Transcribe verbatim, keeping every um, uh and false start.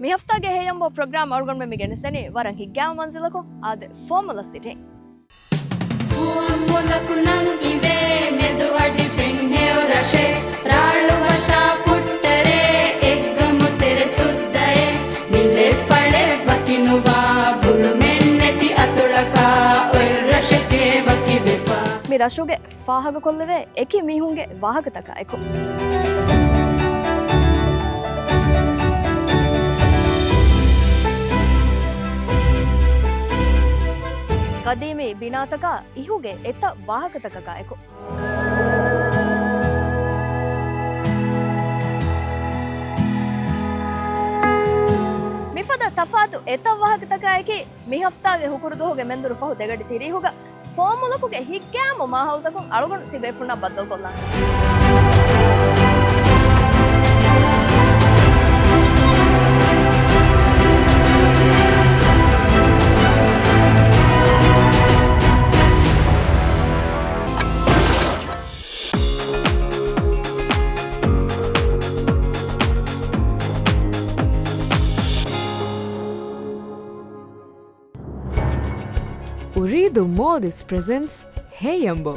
މި ހަފްތާގެ ހޭޔަނބޯ ޕްރޮގްރާމް އަޅުގަނޑުމެން މި ގެނެސްދެނީ ވަރަށް ހިތްގައިމު މަންޒިލަކުން އާދެ، ފޯމުލަ ސިޓީން. ފުވައްމުލަކު ނަން އިވޭ، މެދު އަޑި ފެންހެޔޮ ރަށެއް، ރާޅު ވަށާ ފުއްޓަރޭ، އެއްގަމު ތެރެ ސުއްދައޭ، މިލެއް ފަޅެއް ވަކިނުވާ، ބުޅުމެއް ނެތި އަތޮޅަކާ، އޮތް ރަށެކޭ ވަކިވެފަ. މި ރަށުގެ ފާހަގަކޮށްލެވޭ އެކި މީހުންގެ ވާހަކަތަކާ އެކު. ގަދީމީ ބިނާތަކާ އިހުގެ އެތައް ވާހަކަތަކަކާ އެކު. މިފަދަ ތަފާތު އެތައް ވާހަކަތަކާއެކީ، މި ހަފްތާގެ ހުކުރުދުވަހުގެ މެންދުރު ފަހު ދެގަޑި ތިރީހުގަ ފޯމުލަކުގެ ހިތްގައިމު މާހައުލުތަކުން އަޅުގަނޑު ތިބޭފުންނާ ބައްދަލުކޮށްލާނަން. އުރީދު މޯލްޑިވްސް ޕްރެޒެންޓްސް ހޭޔަނބޯ.